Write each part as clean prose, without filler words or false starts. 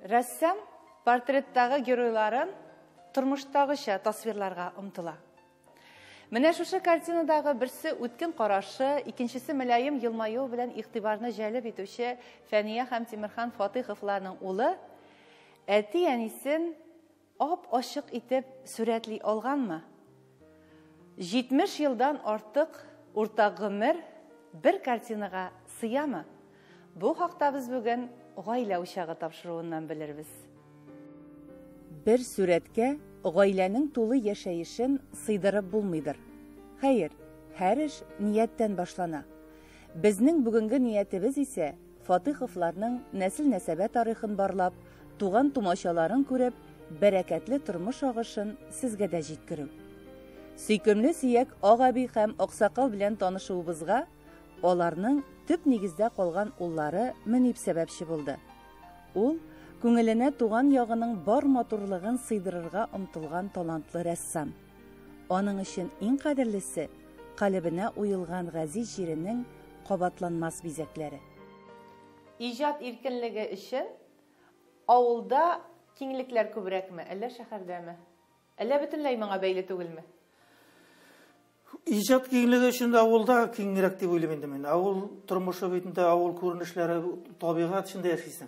Рәссам портреттагы геройларын тормыштагыча тасвирларга омтыла. Менә шушы картинадагы берсе үткен карашы, икенчесе мөлаем елмаюы белән игътибарны җәлеп итүче Фәния һәм Тимерхан Фатыйховларның улы әти-әнисен ап-ачык итеп сурәтли алганмы? 70 елдан артык уртак гомер бер картинага сыямы? Бу хакта без бүген Гаилә учагы тапшыруыннан белербез. Бер сурәткә гаиләнең тулы яшәешен сыйдырып булмыйдыр. Хәер, һәр эш нияттән башлана. Безнең бүгенге ниятебез исә Фатыйховларның нәсел-нәсәбә тарихын барлап, туган-тумачаларын күреп, бәрәкәтле тормыш агышын сезгә дә җиткерү. Сөйкемле сөяк ак әби һәм аксакал белән танышуыбызга аларның төп нигездә калган уллары Мөнип сәбәпче булды. Ул, күңеленә туган ягының бар матурлыгын сыйдырырга омтылган талантлы рәссам. Аның өчен иң кадерлесе, калебенә уелган газиз җиренең кабатланмас бизәкләре. Иҗат иркенлеге өчен авылда киңлекләр күбрәкме, әллә шәһәрдәме? Әллә бөтенләй моңа бәйле түгелме? Иҗат киңлеге өчен авылда киңрәк дип уйлыйм инде мин. Авыл тормышы бит инде, авыл күренешләре, табигать эчендә яшисең.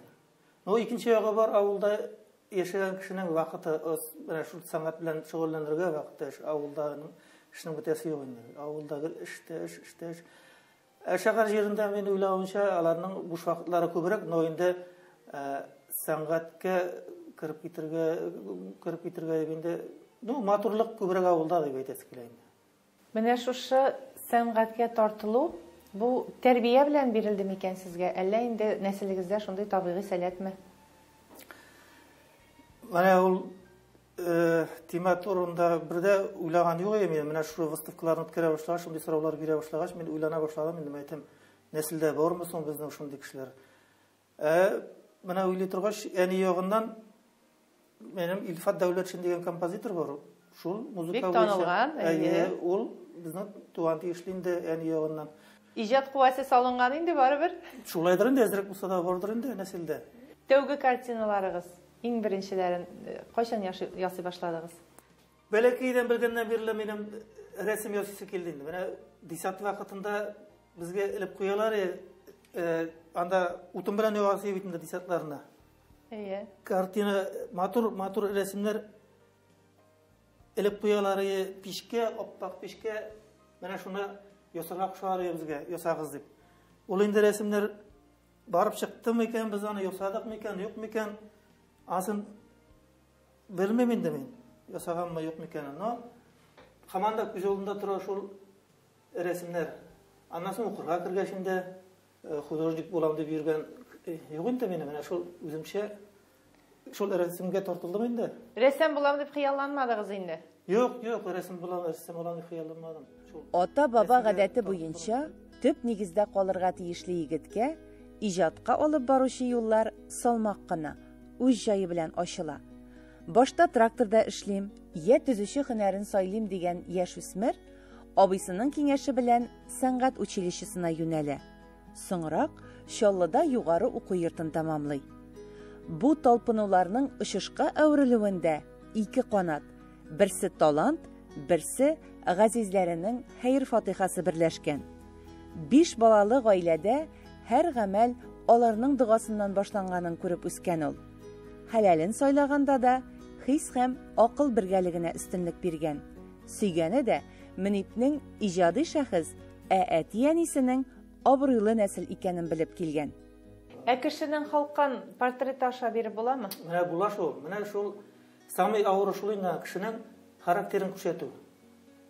Но икенче ягы бар, авылда яшәгән кешенең вакыты аз, менә шул сәнгать белән шөгыльләнергә вакыты авылда эшнең бетәсе юк инде. Авылда гел эш тә эш, эш тә эш. Ә шәһәр җирендә, мин уйлавымча, аларның буш вакытлары күбрәк, но инде сәнгатькә кереп китергә, кереп китергә дип инде, ну, матурлык күбрәк авылда дип әйтәсе килә инде. Менә шушы сәнгатькә тартылу, бу тәрбия белән бирелде микән сезгә, әллә инде нәселегездә шундый табигый сәләтме? Менә ул тема турында бер дә уйлаган юк идем мин. Менә шул выставкаларны үткәрә башлагач, шундый сораулар бирә башлагач, мин уйлана башладым инде, әйтәм, нәселдә бармы соң безнең шундый кешеләр? Менә уйлый торгач, әни ягыннан минем Илфат Дәүләтшин дигән композитор бар. Шул музыка Бик танылган, әйе. Ул безнең туган тиешле инде әни ягыннан. Иҗат куәсе салынган инде барыбер. Шулайдыр инде, әзрәк булса да бардыр инде нәселдә. Тәүге картиналарыгыз, иң беренчеләрен кайчан ясый башладыгыз? Бәләкәйдән белгәннән бирле минем рәсем ясыйсы килде инде. Менә десят вакытында безгә элеп куялар, анда утын белән ягасы бит инде десятларына. Әйе. Картина, матур, матур рәсемнәр элеп куялар, пичкә, аппак пичкә, менә шуны ясарга кушалар безгә, ясагыз дип. Ул инде рәсемнәр барып чыкты микән, без аны ясадык микән, юк микән, асын белмим инде мин, ясаганмы, юк микән, но һаман да күз алдында тора шул рәсемнәр. Аннан соң укырга кергәч инде художник булам дип йөргән юк инде минем, менә шул үземчә шул рәсемгә тартылдым инде. Рәссам булам дип хыялланмадыгыз инде? Юк, юк, рәссам булам, рәссам булам дип хыялланмадым. Шул Ата-баба гадәте буенча төп нигездә калырга тиешле егеткә иҗатка алып баручы юллар салмак кына, үз җае белән ачыла. Башта тракторда эшлим, я төзүче һөнәрен сайлыйм дигән яшүсмер абыйсының киңәше белән сәнгать училищесына юнәлә. Соңрак Чаллыда югары уку йортын тәмамлый. Бу талпынуларның очышка әверелүендә ике канат, берсе талант, берсе газизләренең хәер-фатихасы берләшкән. 5 балалы гаиләдә һәр гамәл аларның догасыннан башланганын күреп үскән ул. Хәләлен сайлаганда да хис һәм акыл бергәлегенә өстенлек биргән. Сөйгәне дә Мөнипнең иҗади шәхес, ә әти-әнисенең абруйлы нәсел икәнен белеп килгән. Ә кешенең холкын портреты аша биреп буламы? Менә була шул. Менә шул самый авыры шул инде, кешенең характерын күрсәтү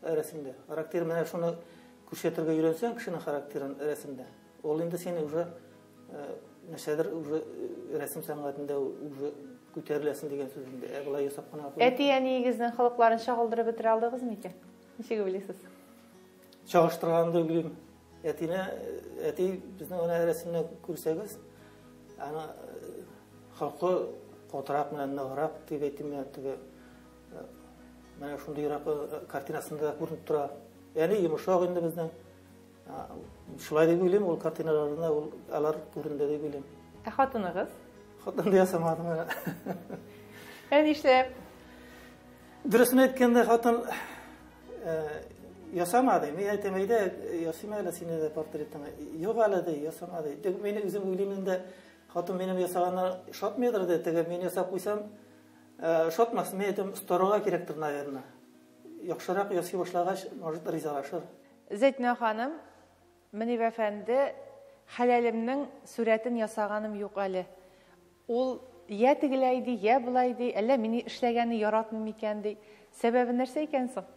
рәсемдә. Характер менә шуны күрсәтергә өйрәнсәң, кешенең характерын рәсемдә. Ул инде син уже нәрсәдер уже рәсем сәнгатендә уже күтәреләсең дигән сүз инде. Ә болай ясап кына куй. Әти-әниегезнең холыкларын чагылдырып бетерә алдыгыз микән? Ничек уйлыйсыз? Чагыштырганда уйлыйм. Әтине, әти безнең менә рәсемне күрсәгез, аны холкы катырак менә ныграк дип әйтим мин, теге менә шундыйрак картинасында күренеп тора. Әни йомшак инде безнең. Шулай дип уйлыйм, ул картиналарында ул алар күренде дип уйлыйм. Ә хатыныгыз? Хатын да ясамады менә. Ә нишләп? Дөресен әйткәндә, хатын ясамады. Мин әйтәм, әйдә, ясыйм әле сине дә портретыңа. Юк әле, ди, ясамады. Тик мин үзем уйлыйм инде, хатын минем ясаганнар ошатмыйдыр, ди. Теге мин ясап куйсам, ошатмас. Мин әйтәм, остарырга кирәктер, наверное. Яхшырак ясый башлагач, может, ризалашыр. Зәйтүнә ханым, Мөниб әфәнде, хәләлемнең сурәтен ясаганым юк әле. Ул йә тегеләй ди, йә болай ди, әллә мин эшләгәнне яратмыйм икән ди. Сәбәбе нәрсә икән соң?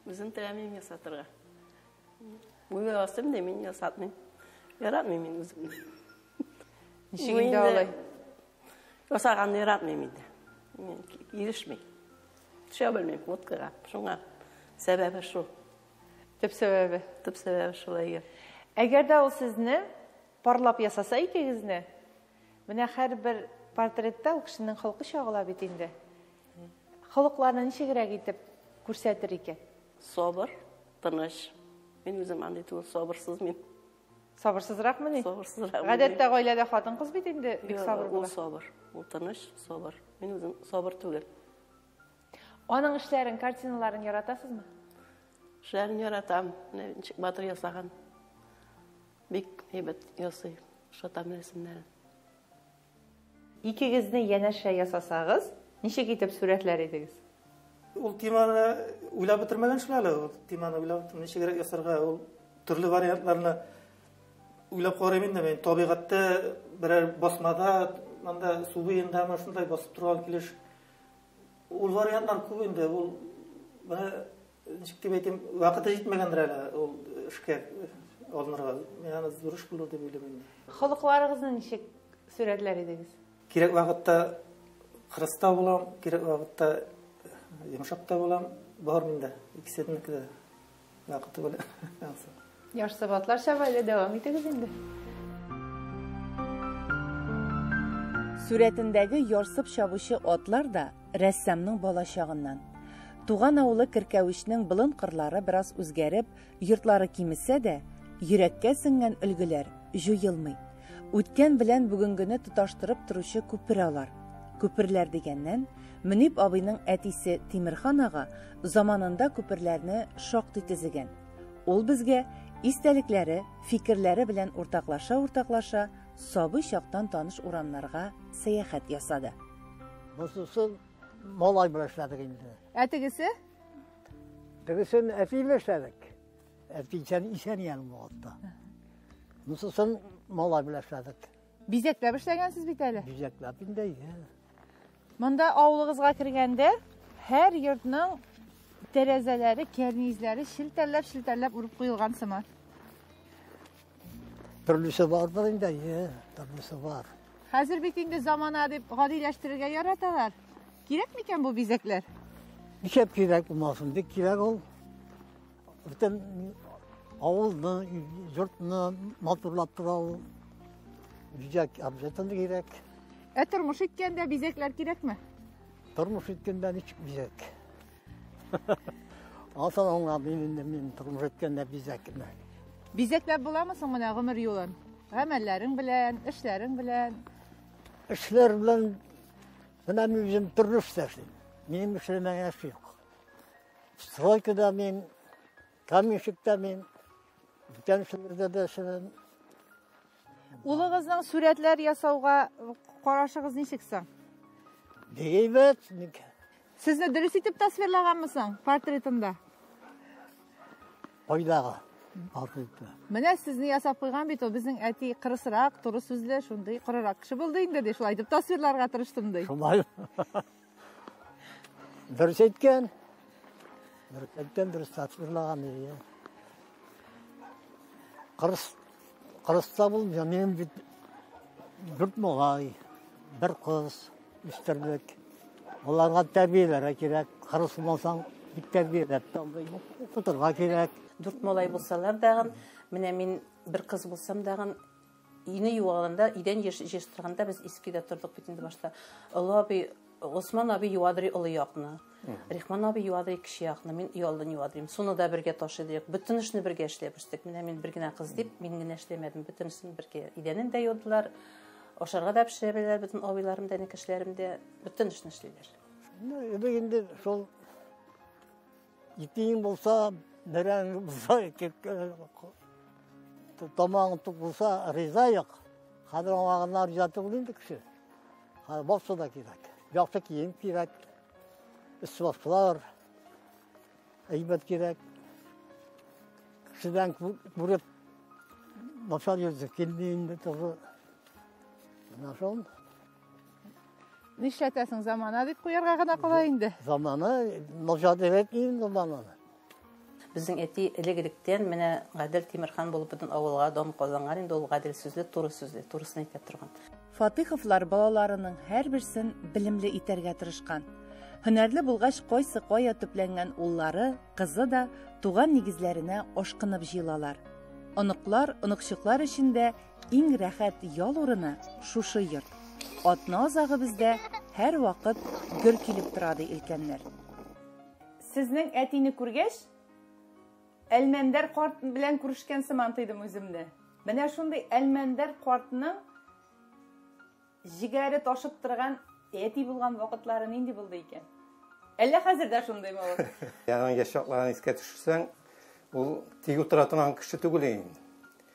Үзем теләмим ясатырга. Уйлый алсам да мин ясатмыйм. Яратмыйм мин үземне. Ничек инде алай? Ясаганны яратмыйм инде. Мин килешми. Төшә белмим фоткага. Шуңа сәбәбе шул. Төп сәбәбе. Төп сәбәбе шул, әйе. Әгәр дә ул сезне парлап ясаса икегезне, менә һәрбер портретта ул кешенең холкы чагыла бит инде. Холыкларны ничегрәк итеп күрсәтер икән? Сабыр, тыныч. Мин үзем андый түгел, сабырсыз мин. Сабырсызракмыни? Сабырсызрак. Гадәттә гаиләдә хатын-кыз бит инде бик сабыр була. Ул сабыр, ул тыныч, сабыр. Мин үзем сабыр түгел. Аның эшләрен, картиналарын яратасызмы? Эшләрен яратам. Менә ничек батыр ясаган. Бик әйбәт ясый. Ошатам рәсемнәрен. Икегезне янәшә ясасагыз, ничек итеп сурәтләр идегез? Ул теманы уйлап бетермәгән шул әле. Ул теманы уйлап бетермәгән, ничегрәк ясарга, ул төрле вариантларны уйлап карыйм инде мин. Табигатьтә берәр басмада, монда су буендамы шундай басып торган килеш. Ул вариантлар күп инде. Ул менә ничек дип әйтим, вакыты җитмәгәндер әле ул эшкә алынырга. Мин аны зур эш булыр дип уйлыйм инде. Холыкларыгызны ничек сурәтләр идегез? Кирәк вакытта кырыс та булам, кирәк вакытта йомшак та булам. Бар миндә, икесенеке дә вакыты белән. Яхшы атлар чаба әле, дәвам итегез инде. Сурәтендәге ярсып чабучы атлар да рәссамның балачагыннан. Туган авылы Керкәвечнең болын кырлары бераз үзгәреп, йортлары кимесә дә, йөрәккә сеңгән өлгеләр җуелмый. Үткән белән бүгенгене тоташтырып торучы күпер алар. Күперләр дигәннән, Мөнип абыйның әтисе Тимерхан ага заманында күперләрне шактый төзегән. Ул безгә истәлекләре, фикерләре белән уртаклаша-уртаклаша сабый чактан таныш урамнарга сәяхәт ясады. Бусы малай белән эшләдек инде. Ә тегесе? Тегесен әти белән эшләдек. Әти исән исән яны вакытта. Бусын малай белән эшләдек. Бизәкләп эшләгәнсез бит әле. Бизәкләп инде, әйе. Монда авылыгызга кергәндә һәр йортның тәрәзәләре, кәрнизләре челтәрләп-челтәрләп урып куелган сыман. Төрлесе бардыр инде, әйе, төрлесе бар. Хәзер бит инде замана дип гадиләштерергә яраталар. Кирәк микән бу бизәкләр? Нишләп кирәк булмасын, бик кирәк ул. Бөтен авылны, йортны матурлап тора ул. Бизәк обязательно кирәк. Ә тормыш иткәндә бизәкләр кирәкме? Тормыш иткәндә ничек бизәк? Асан аңламыйм инде мин тормыш иткәндә бизәкне. Бизәкләп буламы соң менә гомер юлын? Гамәлләрең белән, эшләрең белән. Эшләр белән менә мин үзем төрле эштә эшлим. Минем эшләмәгән эш юк. Стройкада мин, каменщикта мин, бүтән эшләрдә дә эшләдем. Улыгызның сурәтләр ясауга карашыгыз ничек соң? Бик әйбәт. Ник? Сезне дөрес итеп тасвирлаганмы соң портретында? Кайдагы портретта? Менә сезне ясап куйган бит ул, безнең әти кырысрак, туры сүзле, шундый корырак кеше булды инде ди, шулай итеп тасвирларга тырыштым ди. Шулай. Дөрес әйткән. Дөрес әйткән, дөрес тасвирлаган ди. Кырыс, кырыста булмый, минем бит дүрт малай, бер кыз үстердек. Аларга тәрбияләргә кирәк. Кырыс булмасаң, бик тәрбияләп тә алмый, укытырга кирәк. Дүрт малай булсалар дагын, менә мин бер кыз булсам дагын, өйне юганда, өйдән җыештырганда без иске өйдә тордык бит инде башта. Олы абый, Госман абый юадыр олы якны. Рихман абый юадыр кече якны, мин өйалдын юадырым. Суны да бергә ташыдык, бөтен эшне бергә эшләп үстек. Менә мин бер генә кыз дип, мин генә эшләмәдем, бөтенесен бергә. Идәнен дә юдылар, Ашарга да пешерә беләләр бөтен абыйларым да, энекәшләрем дә, бөтен эшне эшлиләр. Элек инде шул ипиең булса, бәрәңге булса, тамагың тук булса, риза юк. Хәзер аңа гына риза түгел инде кеше. Хәзер барысы да кирәк. Яхшы кием кирәк, өс-башлар әйбәт кирәк. Кешедән күреп начар йөрсе килми инде тоже. Менә шул. Нишләтәсең, замана дип куярга гына кала инде. Замана начар дип әйтмим замананы. Безнең әти элек-электән менә Гадел Тимерхан булып бөтен авылга дан казанган инде ул гадел сүзле, туры сүзле, турысын әйтә торган. Фатыйховлар балаларының һәрберсен белемле итәргә тырышкан. Һөнәрле булгач, кайсы кая төпләнгән уллары, кызы да туган нигезләренә ашкынып җыелалар. Оныклар, оныкчыклар өчен дә иң рәхәт ял урыны шушы йорт. Атна азагы бездә һәрвакыт гөр килеп тора, ди өлкәннәр. Сезнең әтине күргәч, Әлмәндәр карт белән күрешкән сыман тойдым үземне. Менә шундый Әлмәндәр картның җигәре ташып торган әти булган вакытлары нинди булды икән? Әллә хәзер дә шундыймы ул? Аның яшь чакларын искә төшерсәң, ул тик утыра торган кеше түгел инде.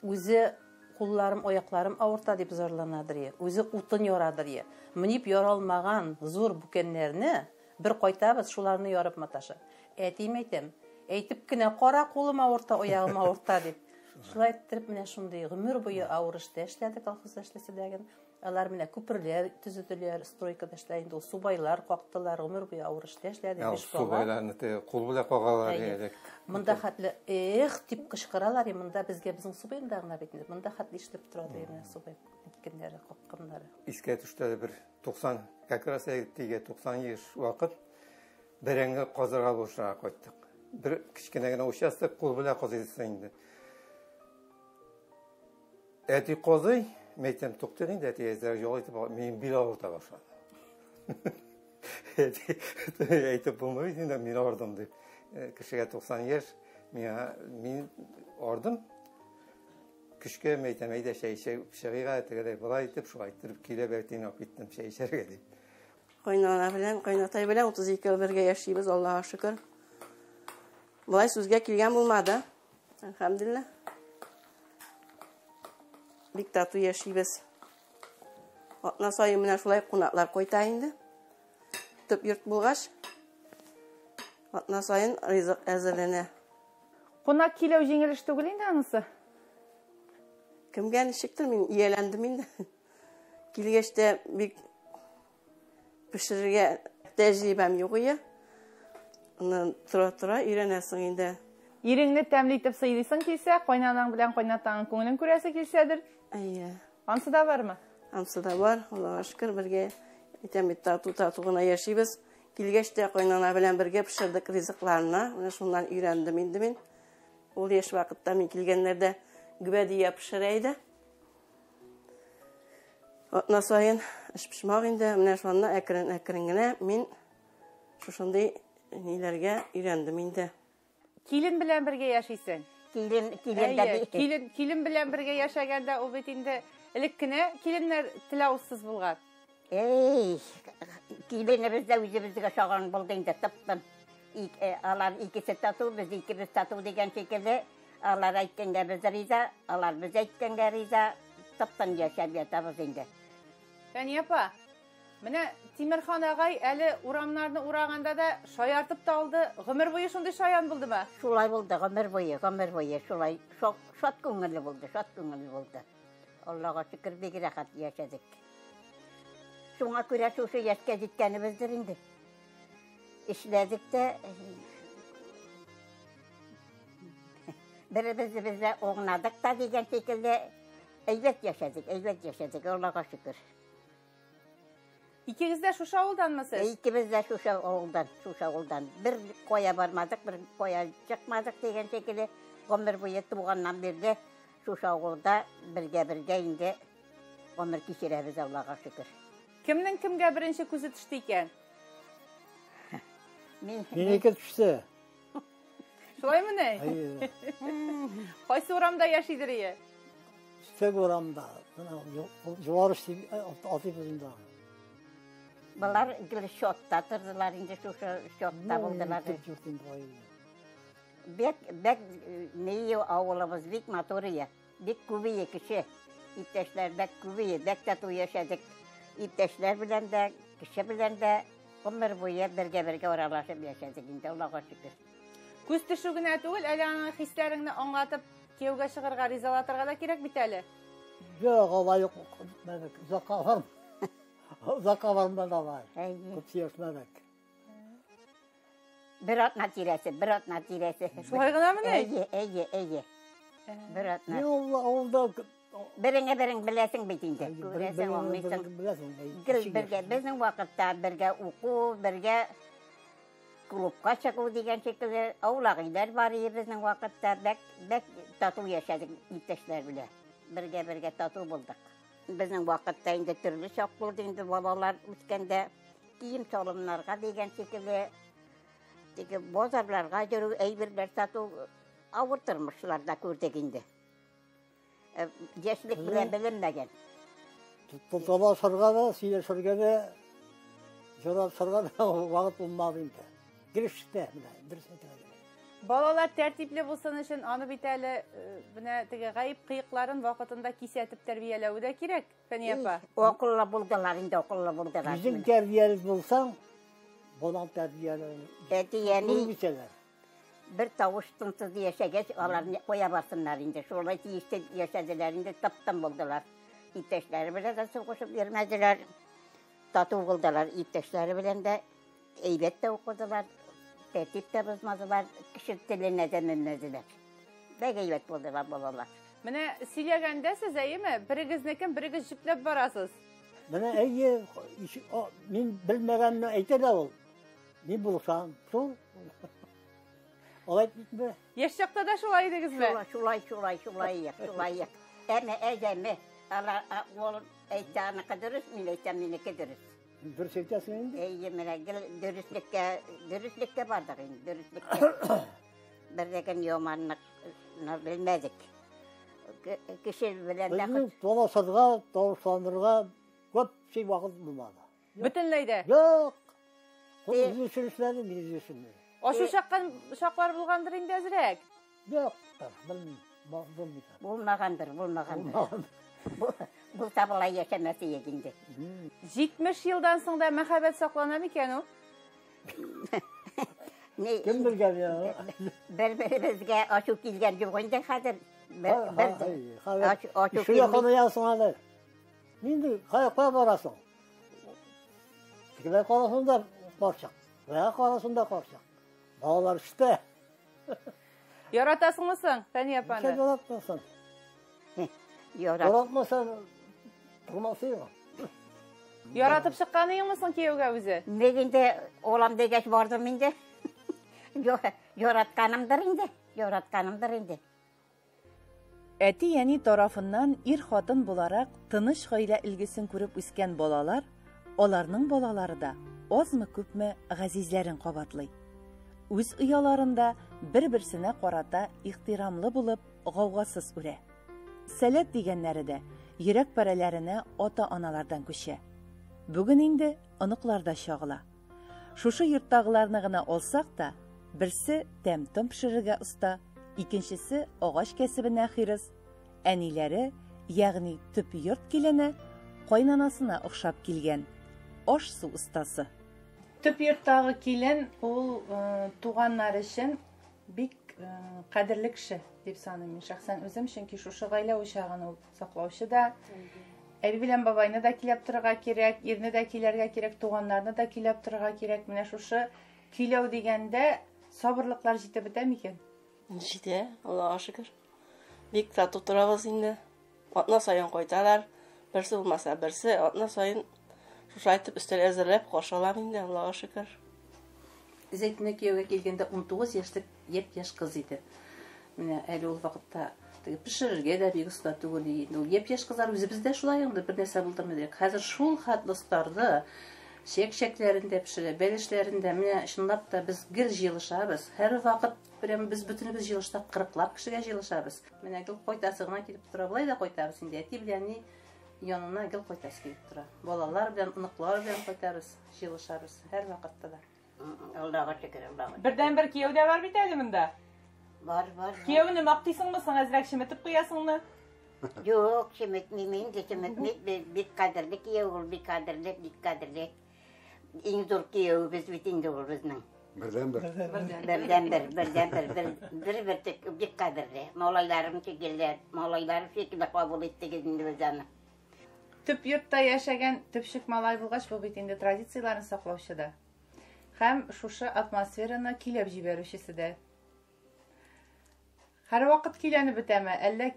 Үзе кулларым, аякларым авырта дип зарланадыр. Үзе утын ярадыр. Минеп яралмаган зур бүкәннәрне бер кайтабыз, шуларны ярып маташа. Әтием әйтәм, әйтеп кенә кара, кулым авырта, аягым авырта дип. Шулай иттереп менә шундый гомер буе авыр эштә эшләде, колхозда эшләсә дә. Алар менә күперләр төзеделәр, стройкада эшләй инде ул субайлар кактылар, гомер буе авыр эштә эшләде, биш бала. Субайларны кул белән кагалар элек. Монда хәтле эх дип кычкыралар, монда безгә безнең субайында гына бит инде. Монда хәтле ишетелеп тора ди менә субай иткәннәре, какканнары. Искә төште бер 90, как раз әйтегә 90 яшь вакыт бәрәңге казырга булышырга кайттык. Бер кечкенә генә участок кул белән казыйсың инде. Әти казый, мәйтәм, туктыйк инде, әти әзрәк ял итеп, мин бил авырта башлады. Әти, әйтеп булмый бит инде, мин авырдым дип. Кешегә 90 яшь, миңа, мин ардым. Көчкә мәйтәм, әйдә чәй эчә, чыгыйк, тегеләй болай итеп, шулай иттереп көйләп әтине алып киттем чәй эчәргә дип. Кайнана белән, кайнатай белән 32 ел бергә яшибез, Аллаһка шөкер. Болай сүзгә килгән булмады. Әлхәмдүлилләһ. Бик тату яшибез. Атна саен менә шулай кунаклар кайта инде. Төп йорт булгач, атна саен ризык әзерләнә. Кунак килү җиңел эш түгел инде анысы. Кемгә ничектер, мин ияләндем инде. Килгәч тә бик пешерергә тәҗрибәм юк иде. Аннан тора-тора өйрәнәсең инде. Иреңне тәмле итеп сыйлыйсың килсә, кайнанаң белән кайнатаңның күңелен күрәсе килсәдер. Әйе. Ансы да бармы? Ансы да бар, Аллаһка шөкер, бергә әйтәм бит, тату-тату гына яшибез. Килгәч тә кайнана белән бергә пешердек ризыкларны. Менә шуннан өйрәндем инде мин. Ул яшь вакытта мин килгәннәрдә гөбәдия пешерә иде. Атна саен эш пешмак инде. Менә шуннан әкрен-әкрен генә мин шушындый ниләргә өйрәндем инде. Килен белән бергә яшисең. Килен, килен дә Әйе, бит. килен, килен белән бергә яшәгәндә ул бит инде элек кенә киленнәр теләүсез булган. Эй, киленебез дә үзебезгә ошаган булды инде, тып-тын. Алар икесе тату, без икебез тату дигән шикелле, алар әйткәнгә без риза, алар без әйткәнгә риза, тып-тын яшәп ятабыз инде. Фәния апа, менә Тимерхан агай әле урамнарны ураганда да шаяртып та алды. Гомер буе шундый шаян булдымы? Шулай булды, гомер буе, гомер буе шулай. Шат күңелле булды, шат күңелле булды. Аллаһка шөкер, бик рәхәт яшәдек. Шуңа күрә шушы яшькә җиткәнебездер инде. Эшләдек тә, беребезне без дә оңнадык та дигән шикелле әйбәт яшәдек, әйбәт яшәдек, Аллаһка шөкер. Икегез дә шушы авылданмы сез? Икебез дә шушы авылдан, шушы авылдан. Бер кая бармадык, бер кая чыкмадык дигән шикелле, гомер буе туганнан бирле шушы авылда бергә-бергә инде гомер кичерәбез, Аллаһка шөкер. Кемнең кемгә беренче күзе төште икән? Мин. Минеке төште. Шулаймы ни? Әйе. Кайсы урамда яшидер ие? Теге урамда. Менә Югары дип атыйбыз инде. Болар гел счетта тордылар инде, шушы счетта булдылар. Бек, бек ни авылыбыз бик матур ие. Бик күбие кеше. Иптәшләр бик күбие, бик тату яшәдек. Иптәшләр белән дә, кеше белән дә гомер буе бергә-бергә аралашып яшәдек инде, Аллага шөкер. Күз төшү генә түгел, әле аның хисләреңне аңлатып, кияүгә чыгарга ризалатырга да кирәк бит әле. Юк, алай юк. Озакка барм. Озакка бармады алай. Күп сөйләшмәдек. Бер атна тирәсе, бер атна тирәсе. Шулай гынамыни? Әйе, әйе, әйе. Бер атна. Мин ул авылда Береңә берең беләсең бит инде. Күрәсең, аңлыйсың. Беләсең. Гел бергә, безнең вакытта бергә уку, бергә клубка чыгу дигән шикелле аулак өйләр бар иде безнең вакытта. Бәк, бәк тату яшәдек иптәшләр белән. Бергә-бергә тату булдык. Безнең вакытта инде төрле чак булды инде балалар үскәндә кием салымнарга дигән шикелле теге базарларга йөрү, әйберләр сату авыр тормышларда күрдек инде. Яшьлек белән беленмәгән. Талашырга да, сөйләшергә дә, җырлашырга да вакыт булмады инде. Керештә менә, дөрес әйтергә кирәк. Балалар тәртипле булсын өчен аны бит әле менә теге гаеп кыекларын вакытында кисәтеп тәрбияләү дә кирәк, Фәния апа. Акыллы булдылар инде, акыллы булдылар. Үзең тәрбияле булсаң, балаң тәрбияле. Әти, әни Үсәләр. бер тавыш тынсыз яшәгәч, алар кая барсыннар инде. Шулай тиешле яшәделәр инде, тып-тын булдылар. Иптәшләре белән дә сугышып йөрмәделәр. Тату булдылар иптәшләре белән дә, әйбәт тә укыдылар, тәртип тә бозмадылар, кеше теленә дә менмәделәр. Бик әйбәт булдылар балалар. Менә сөйләгәндә сез, әйеме, берегезнекен берегез җөпләп барасыз. Менә әйе, мин белмәгәнне әйтә дә ул. Мин булсам, шул. Алай битме? Яшь чакта да шулай идегезме? Шулай, шулай, шулай, шулай, шулай. Әмә, әҗәме, алар ул әйтә аныкы дөрес, мин әйтәм минеке дөрес. Дөрес әйтәсең инде. Әйе, менә гел дөреслеккә, дөреслеккә бардык инде, дөреслеккә. Бер дә көн яманлыкны белмәдек. Кеше белән дә Безнең талашырга, тавышланырга күп şey вакыт булмады. Бөтенләй дә. Юк. Ул үзе өчен эшләде, мин үзе өчен. Ачу чаккан чаклар булгандыр инде әзрәк. Юк, белмим, булмый. Булмагандыр, булмагандыр. Булса болай яшәмәс идек инде. 70 елдан соң да мәхәббәт саклана микән ул? Ни, Кем белгән я? Бер-беребезгә ачу килгән юк инде хәзер. Бер бер ачу ачу Şu килми. якынаясың әле. Инде кая кая барасың? Тегеләр карасын да карчык. Бая карасын да карчык. Балалар эштә. Яратасыңмы соң, Фәния Ничә апаны? яратмасаң? Ярат. Яратмасаң тормасың. Яратып чыкканыеңмы соң кияүгә үзе? Мин инде олам дигәч бардым инде. Яратканымдыр инде, яратканымдыр инде. Әти-әни тарафыннан ир-хатын буларак тыныч гаилә өлгесен күреп үскән балалар, аларның балалары да азмы-күпме газизләрен кабатлый. Үз ояларында бер-берсенә карата ихтирамлы булып, гаугасыз үрә. Сәләт дигәннәре дә йөрәк парәләренә ата-аналардан күчә. Бүген инде оныклар да чагыла. Шушы йорттагыларны гына алсак та, берсе тәм-том пешерергә оста, икенчесе агач кәсебенә хирыс, әниләре, ягъни төп йорт килене, кайнанасына охшап килгән аш-су остасы. Төп йорттагы килен ул туганнар өчен бик кадерле кеше дип саныйм мин шәхсән үзем, чөнки шушы гаилә учагын ул саклаучы да, әби белән бабайны да киләп торырга кирәк, ирне дә киләргә кирәк, туганнарны да киләп торырга кирәк. Менә шушы көйләү дигәндә сабырлыклар җитеп бетә микән? Җитә, Аллага шөкер. Бик тату торабыз инде. Атна саен кайталар. Берсе булмаса, берсе атна саен шушылай итеп өстәл әзерләп каршы алам инде, Аллага шөкер. Зәйтүнә кияүгә килгәндә 19 яшьлек япь-яшь кыз иде. Менә әле ул вакытта теге пешерергә дә бик оста түгел иде. Ул япь-яшь кызлар үзебез дә шулай инде, бер нәрсә булдырмый дирек. Хәзер шул хәтле остарды. Чәк-чәкләрен дә пешерә, бәлешләрен дә. Менә чынлап та без гел җыелышабыз. Һәрвакыт прям без бөтенебез җыелышта кырыклап кешегә җыелышабыз. Менә гел кайтасы гына килеп тора. Болай да кайтабыз инде. Әти белән әни янына гел кайтасы килеп тора. Балалар белән, оныклар белән кайтабыз, җыелышабыз һәрвакытта да. Аллага шөкер, Аллага. Бердән-бер кияү дә бар бит әле монда. Бар, бар. Кияүне мактыйсыңмы соң, әзрәк чеметеп куясыңмы? Юк, чеметмим инде, чеметмим. Бик кадерле кияү ул, бик кадерле, бик кадерле. Иң зур кияүебез бит инде ул безнең. Бердән-бер. Бердән-бер, бердән-бер, бер, бер бөртек бик кадерле. Малайларым шикелле, малайларым шикелле кабул иттек инде без аны. Төп йортта яшәгән төпчек малай булгач, бу бит инде традицияләрне саклаучы да. Һәм шушы атмосфераны көйләп җибәрүчесе дә. Һәрвакыт көйләнеп бетәме, әллә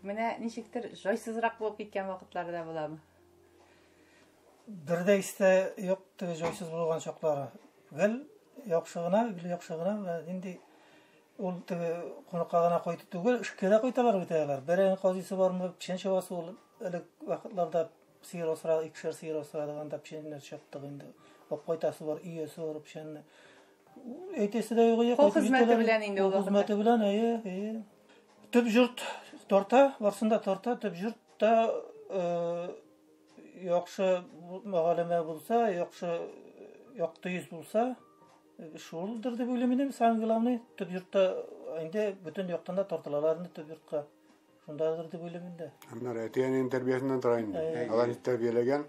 менә ничектер җайсызрак булып киткән вакытлары да буламы? Бер дә истә юк теге җайсыз булган чаклары. Гел яхшы гына, гел яхшы гына, менә нинди ул теге кунакка гына кайту түгел, эшкә дә кайталар бит алар. Бәрәңге казыйсы бармы, печән чабасы ул элек вакытларда сыер асрады, икешәр сыер асрадык, анда печәннәр чаптык инде. Алып кайтасы бар, өясе бар печәнне. Әйтәсе дә юк, Кул хезмәте белән инде ул Кул хезмәте белән, әйе, әйе. Төп йорт тарта, барсын да тарта, төп йортта яхшы мөгаллимә булса, яхшы якты йөз булса, шулдыр дип уйлыйм инде, самое главное, төп йортта инде бөтен яктан да тартылалар инде төп йортка. Шундадыр дип уйлыйм инде. Аннары әти-әнинең тәрбиясеннән тора инде. Алар ничек тәрбияләгән?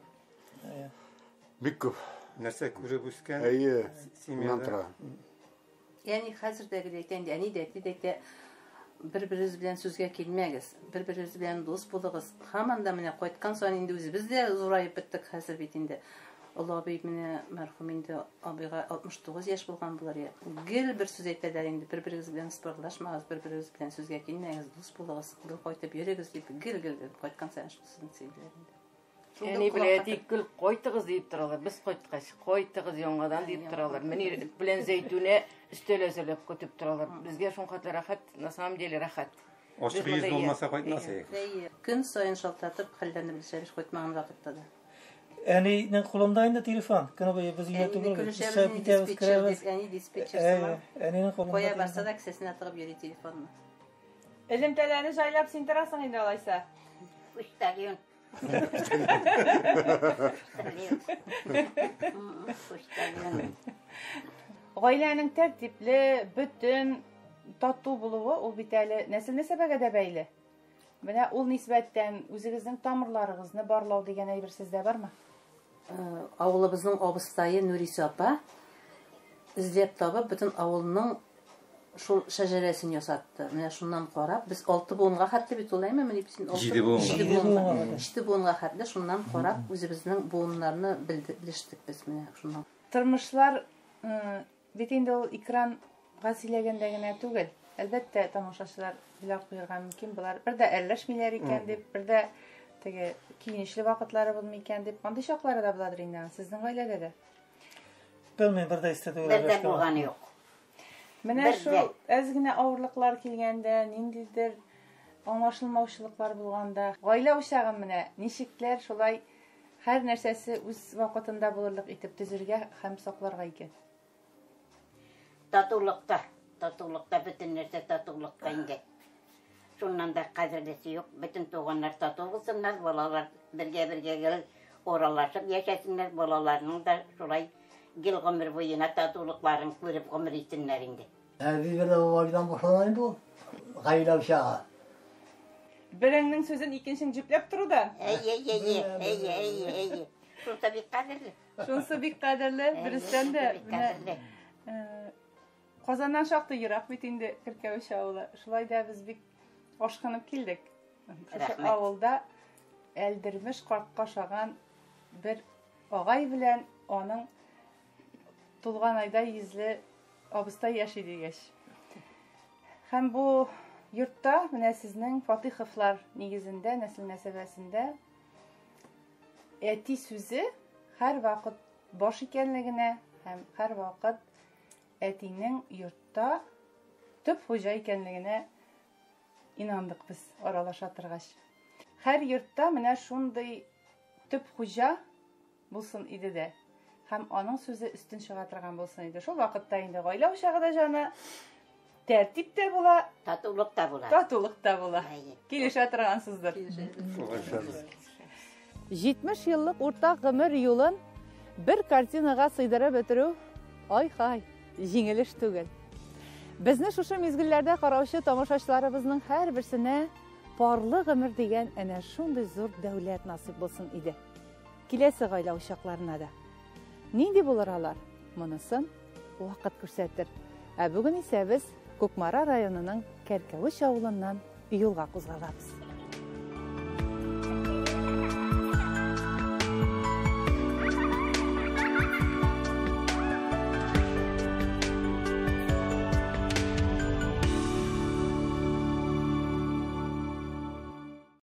Бик күп. Нәрсә күреп үскән? Әйе, шуннан тора. Ягъни хәзер дә гел әйтә инде, әни дә, әти дә әйтә, бер-берегез белән сүзгә килмәгез, бер-берегез белән дус булыгыз. Һаман да менә кайткан саен инде үзебез дә зураеп беттек хәзер бит инде. Олы абый менә мәрхүм инде, абыйга 69 яшь булган булыр я. Гел бер сүз әйтәләр инде, бер-берегез белән спорлашмагыз, бер-берегез белән сүзгә килмәгез, дус булыгыз, гел кайтып йөрегез дип, гел-гел кайткан саен шул сүзне сөйлиләр инде. Әни белән әти гел кайтыгыз дип торалар. Без кайткач, кайтыгыз яңадан дип торалар. Мөнир белән Зәйтүнә өстәл әзерләп көтеп торалар. Безгә шулхәтле рәхәт, на самом деле рәхәт. Ачык йөз булмаса кайтмас идек. Көн саен шалтыратып хәлләрне белешәбез кайтмаган вакытта да. Әнинең кулында инде телефон. Көне буе без өйдә түгел. Чыгып китәбез, керәбез. Әни диспетчер сыман. Әнинең кулында. Кая барса да кесәсенә тыгып йөри телефонны. Элемтәләрне җайлап син торасың инде алайса. Почтальон. Почтальон. Гаиләнең тәртипле, бөтен, тату булуы ул бит әле нәсел-нәсәбәгә дә бәйле. Менә ул нисбәттән үзегезнең тамырларыгызны барлау дигән әйбер сездә бармы? Авылыбызның абыстае Нурисә апа эзләп табып бөтен авылның шул шәҗәрәсен ясатты. Менә шуннан карап, без 6 буынга хәтле бит ул, әйме, менә бит 7 буынга. 7 буынга хәтле шуннан карап үзебезнең буыннарны белештек без менә шуннан. Тормышлар бит инде ул экранга сөйләгәндә генә түгел. Әлбәттә, тамашачылар уйлап куярга мөмкин, болар бер дә әрләшмиләр икән дип, бер дә теге киенешле вакытлары булмый икән дип. Андый чаклары да буладыр инде сезнең гаиләдә дә. Белмим, бер дә истә түгел. Бер дә булганы юк. Менә шул әз генә авырлыклар килгәндә, ниндидер аңлашылмаучылыклар булганда, гаилә учагын менә ничекләр шулай һәр нәрсәсе үз вакытында булырлык итеп төзергә һәм сакларга икән. Татулыкта, татулыкта бөтен нәрсә татулыкта инде. Шуннан да кадерлесе юк. Бөтен туганнар тату булсыннар, балалар бергә-бергә гел аралашып яшәсеннәр, балаларның да шулай гел гомер буена татулыкларын күреп гомер итсеннәр инде. Әби белән бабайдан башлана инде ул. Гаилә учагы. Береңнең сүзен икенчең җөпләп тору да. Әйе, әйе, әйе, әйе, әйе. Шунысы бик кадерле. Шунысы бик кадерле, дөрестән дә. Менә Казаннан шактый ерак бит инде Керкәвеш авылы. Шулай да без бик ашкынып килдек. Шушы авылда Әлдермеш картка ошаган бер агай белән аның тулган айда йөзле абыстай яши дигәч. Һәм бу йортта менә сезнең Фатиховлар нигезендә, нәсел нәсәбәсендә әти сүзе һәрвакыт баш икәнлегенә һәм һәрвакыт әтинең йортта төп хуҗа икәнлегенә инандык без аралаша торгач. Һәр йортта менә шундый төп хуҗа булсын иде дә. һәм аның сүзе өстен чыга торган булсын иде. Шул вакытта инде гаилә учагы да җаны тәртип тә була, татулык та була. Татулык та була. Килешә торгансыздыр. 70 еллык уртак гомер юлын бер картинага сыйдырып бетерү ай-хай, җиңел эш түгел. Безне шушы мизгелләрдә караучы тамашачыларыбызның һәрберсенә парлы гомер дигән әнә шундый зур дәүләт насыйп булсын иде. Киләсе гаилә учакларына да. Нинди булыр алар? Монысын вакыт күрсәтер. Ә бүген исә без Кукмара районының Кәркәвеч авылыннан юлга кузгалабыз.